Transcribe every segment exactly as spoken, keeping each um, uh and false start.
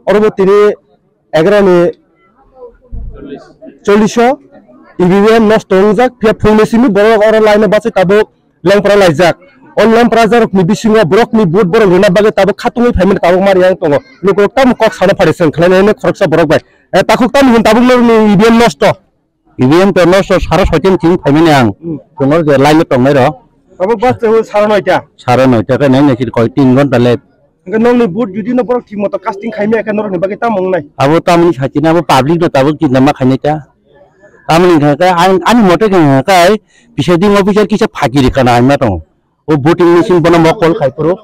Oro bo tini egaroh ni chollish o E V M nosto wngjak, phiya phungni simi borok oro line o bachai tabuk lengpra laijak. O lengpra jarokni bisingo borokni vote borok rwna bagwi tabuk khatungwi phaimani tabuk mari yang tongo. Lukurok tamo kok sana phari chwng khlainai hwnwi khoroksa borok bai. Eh, takhuk tamo hwn tabuk norokni E V M nosto. E V M to nosto sara soitan chini phaimani ang. Hmm. Chwng oro je line o tongnai rok. Tabuk bus to sara noita. Sara noita khe nai nai koi tin ghonta le. Hwnkhe nokni vote jodi no borok thik moto casting khaimaya khe norokni bagwi tamo wngnai? Abo tamoni sakini abo public no tabuk chinta ma khainai ta. Tamoni hwnkhe ang ani mote khe hwnkhe presiding officer kisa phaki rikha na hwnma tongo. O voting machine bono mokol khai phuru.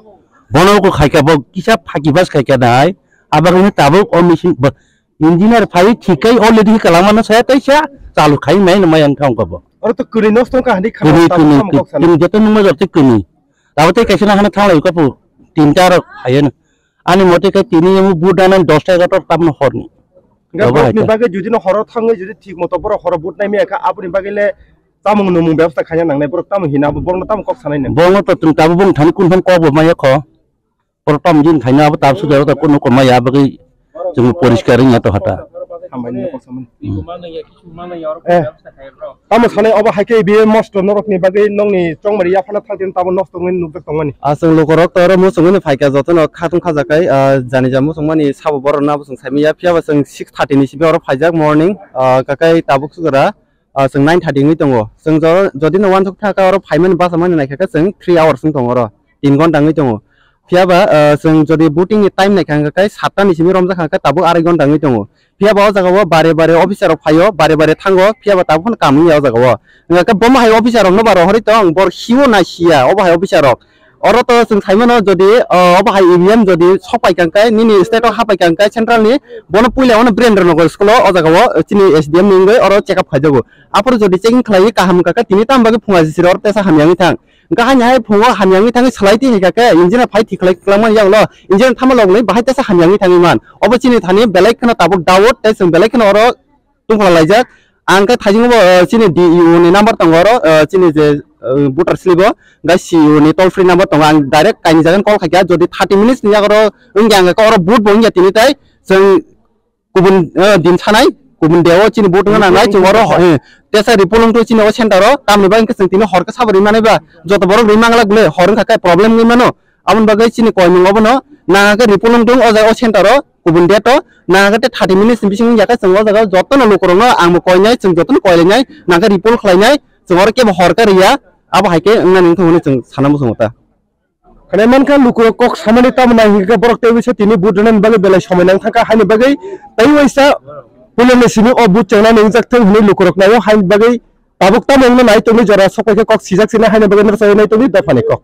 Bono ko khaikha bo kisa phaki bas khaikha nai. Abo hwnkhe tabuk o machine bo engineer phai thik khai already kwlangma no saya taisa chalu khai mai no mai ang thang ko bo. Oro to kwrwi nosto wngkha hwnwi khana Kwrwi tabuk kwrwi tamo kok sana. Kwrwi joto nungma jor tei kwrwi. Tabuk tei kaisa na hana thang lai ko pu tinta rok phai no. Ani mote khe tini emo vote dana dosta egarota tamno horni. Hwnkhe Abo borokni hai khe. Bagwi jodi no horo thangwi jodi thik moto borok horo vote naimaya kha, aboni bagwi le tamo nwngmung bebostha khaina nangnai, borok tamo hina abo borokno tamo kok sanai nang. Borokno to chwng tabuk bung thani kun thani kok bo maya kho. Borok tamo jin khaina abo tab sujaro ta kun kok maya bagwi chwng poriskar wngya to hata. Hambai nini kok samani. Hmm. Eh. Tamo sanai obo hai khe biye mosto norokni bagwi nokni chongmani yaphano thangtini tamo nosto wngwi nukjak tongmani. Ah, chwng lukurok to oro muchungmani phaikha jotono khatung khajakai, ah, jani ja muchungmani sabo borokno abo chwng saimanya, phiyaba chwng six thirty ni simi oro phaijak morning, ah, kakai tabuk sukra, ah, chwng nine thirty wngwi tongo. Chwng jo-, jodi no uansuk thaka oro phaimani bachamani naikha khe chwng three hours wng tongo oro, tin ghonta wngwi tongo. Phiyaba, ah, chwng jodi voting ni time naikha hwnkha khe satta ni simi romjak hwnkha khe tabuk arai ghonta wngwi tongo. Phiyaba o jaga o bare bare officer rok phaio, bare bare thango, phiyaba tabuk phano kam wngya o jaga o. Hwnkha khe bomo hai officer rok no ba rohorwi tong, bor hiyo na hiya, obo hai officer rok. Oro to chwng saimano jodi, ah, obo hai E V M jodi sok pai kha hwnkhe, nini state o ha pai kha hwnkhe central ni, bono puila ono Birendra Nagar school o, o jaga o chini S D M ni wngwi oro check up khaijago. Aphuru jodi checking khlaiwi kaham wngkha khe tini tamo bagwi phunga jisiri oro tesa hamya wngwi thang. Hwnkhe haini hai phungo hamya wngwi thangwi salai twi hai kha khe engineer phai thik khlai kwlangmani yakno engineer tamo lognwi bahai tesa hamya wngwi thangwi man. Obo chini thani belai kheno tabuk doubt tei chwng belai kheno oro tungphla laijak. Ang khe thaisingo bo, eh, chini D E O ni number tongo oro, eh, chini je, eh, voter slip o, hwnkhe C E O ni toll free number tongo. Ang direct kaini jagan call khaikha, jodi thirty minutes ni yago oro wngya hwnkhe oro vote bo wngya tini tai chwng kubun, eh, din sanai, kubun deo chini vote wngna nangnai, chwng oro, eh, tesa report wngtwi chini o center o, tamni bagwi hwnkhe chwng tini hor khe sabo rimani ba, joto borok rimangla gule hor wngkha khe problem wngwi mano. Aboni bagwi chini koimung obono nangakhe report wngtong o jaga o center o, kubun date o, nangakhe tei thirty minutes ni bisingo wngya khe chwng o jaga o jotono lukurokno ang bo koinai, chwng jotono koilainai, nangkhe report khlainai, chwng oro kebo hor khe riya, abo hai khe wngnani wngthang hwnwi chwng sana muchungo ta. Khwnai mankha lukurok kok samani tamo nai hinkhe borok tei bisa tini vote rwnani bagwi belai somoi nang thangkha, haini bagwi tei waisa puilani simi o vote chongnani wngjak thung hwnwi lukurok naio, haini bagwi tabuk tamo wngna nai tongwi jora sokpai khe kok sijak sini haini bagwi noksa nai tongwi dophani kok.